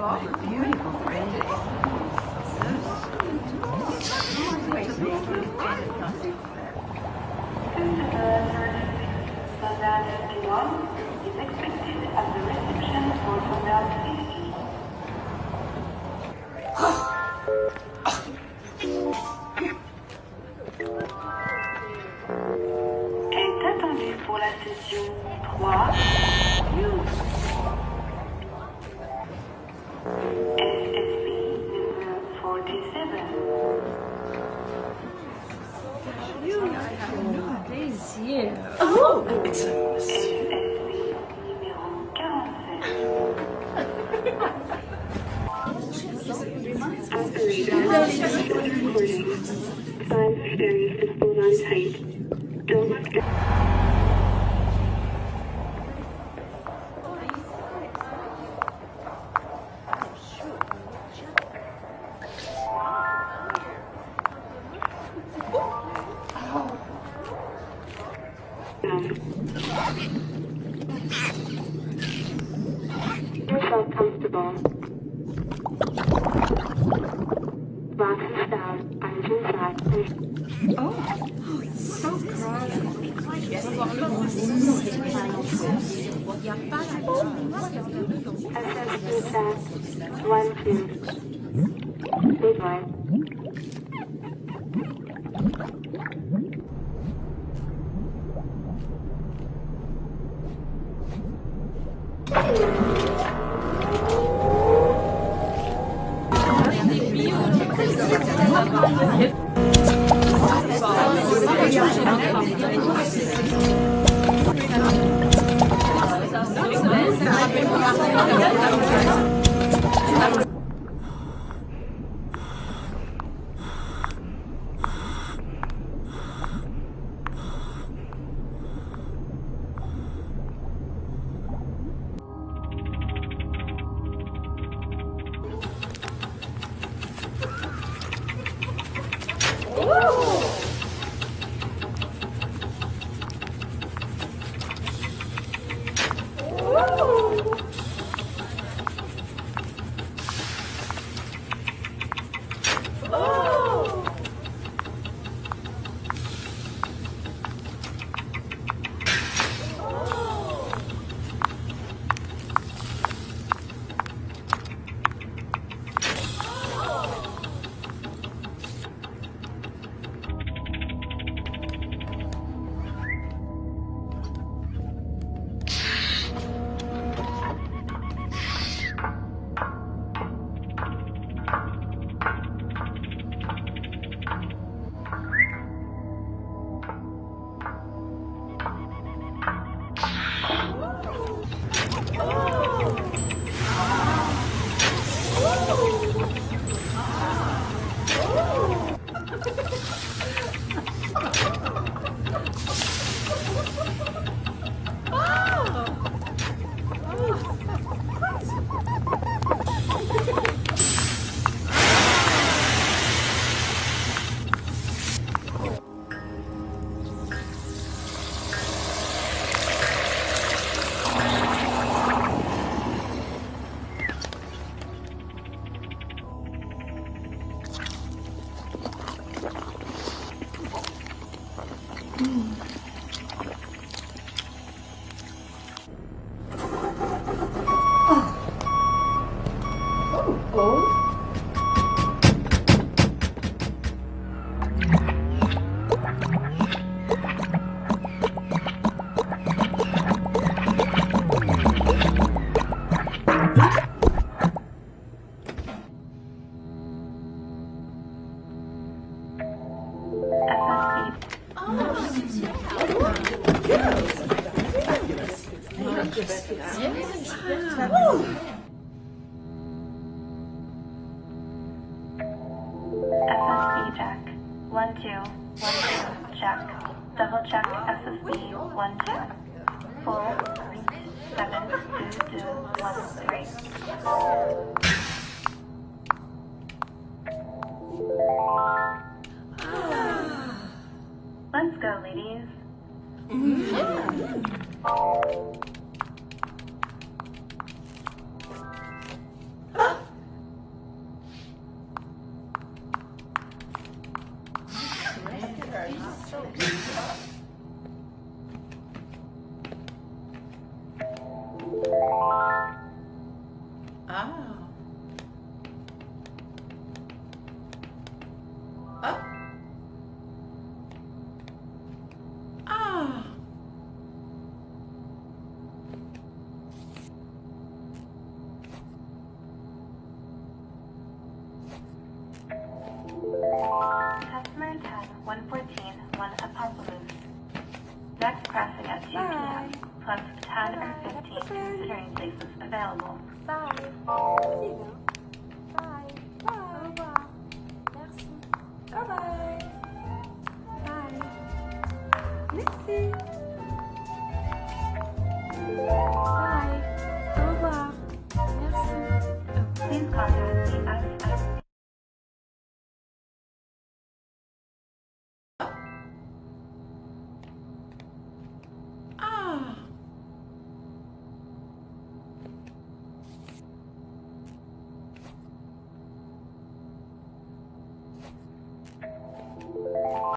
Beautiful face. Is expected at the reception for 12:50. Est attendu pour la session 3. SSB number 47. Oh, it's a monsieur. SSB numéro 47. Operator, 5 stairs and hold on tight. Don't look down. Yourself comfortable. Boxes down, arms inside. Oh, it's so crowded. SSB check. 1, 2. Goodbye. SSB check. 1 2 1 2 check. Double check SSB 1 2 4 3 7 2 2 1 3. Let's go, ladies. Yeah. Crossing at 2 p.m. Plus 10 or 15 considering places available. Bye. See you. Bye. Bye. Au revoir. Merci. Bye bye. Bye. Merci.